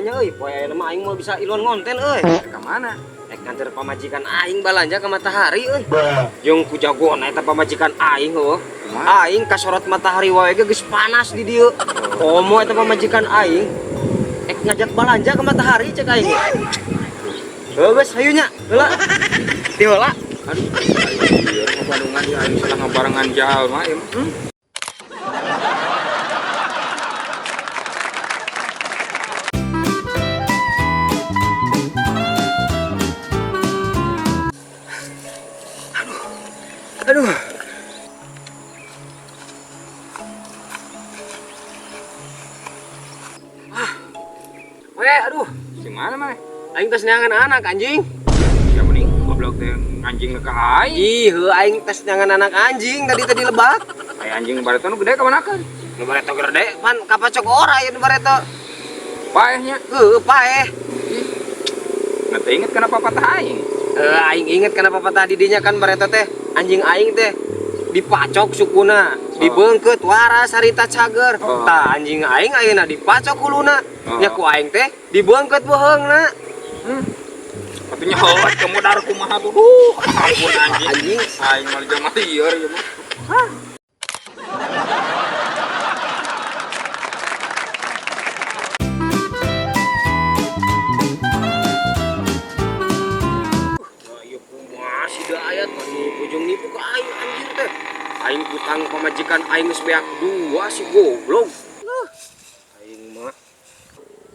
nya euy, poe ayeuna mah aing moal bisa iluan ngonten euy. Ka mana? Rek nganter pamajikan aing balanja ke Matahari euy. Jeung ku jagona eta pamajikan aing heuh. Aing kasorot matahari wae ge geus panas di dieu. Komo eta pamajikan aing ek ngajak balanja ke Matahari cek aing. Heuh geus hayu nya, heula. Ti heula. Aduh, aing Bandungan di aing salah ngabarengan jalma ieu mah. Aduh. Ah. Weh, aduh. Di mana maneh? Aing tes neangan anak anjing. Ya mending goblok teh anjing ka aing. Ih, heuh aing tes neangan anak anjing tadi tadi lebak. Aya anjing bareto nu gede ka manakeun? Nu bareto gede, pan kapacok ora ieu nu bareto. Paehnya. Heuh, paeh. Ih. Nah, teu inget kenapa patah aing? Aing inget kenapa patah didinya kan bareto teh anjing aing teh dipacok sukuna, dibeungkeut waras harita cager. Oh. Tah anjing aing ayeuna dipacok huluna. Oh. Nya ku aing teh dibeungkeut beuheungna. Tapi nya heuat ke modar kumaha tuh. Duh, ampun anjing. Anjing. Aing mah jelema lieur ieu mah. Hah. Ujung nipu ke aing anjir teh. Aing kutang pamajikan aing geus beak dua si goblok. Aing mah.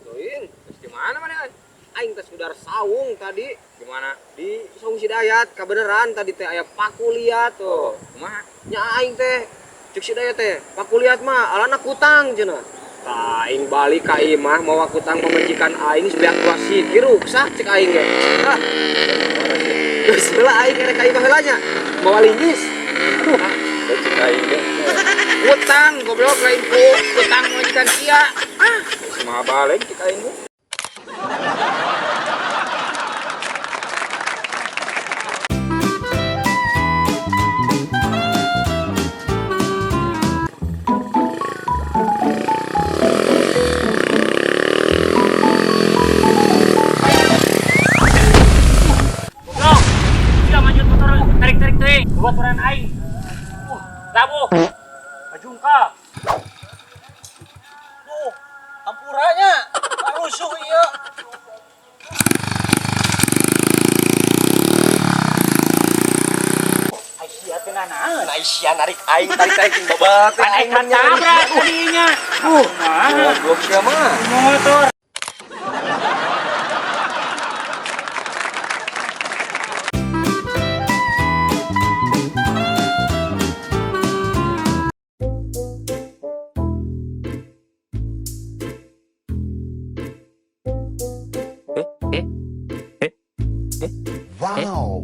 Teuing, terus di mana maneh euy? Aing teh sudar saung tadi. Di mana? Di saung si Dayat, kabeneran tadi teh aya paku liat tuh. Oh, kumaha? Nya aing teh cek si Dayat teh, paku liat mah alana kutang cenah. Tah aing balik ka imah mawa kutang pamajikan aing geus beak dua siki ruksah cek aing ge. Hah. Geus heula aing erek ka imah heula nya. Mawa linggis. Aduh, cek aing ge. Utang goblok lain ku utang majikan sia. Ah, geus mah balik cek aing ge. Baturan aing. Labuh. Majungka. Duh, hampuranya. Rusuh ieu. Aisyah teh nanaon? Aisyah narik aing tarik-tarik jeung babat. Pan aing tabrak tadinya. Goblok sia mah. Motor. Wow.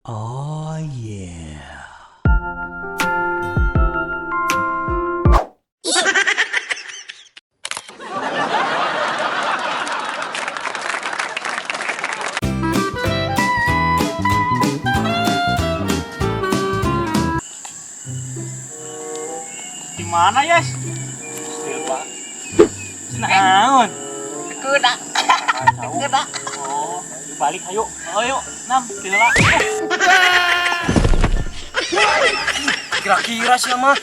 Oh yeah. Di mana, Yes? Stil, Pak. Naon? Kuda. Kuda. Oh, balik ayo. Ayo, nam, heula. Kira-kira sih mah.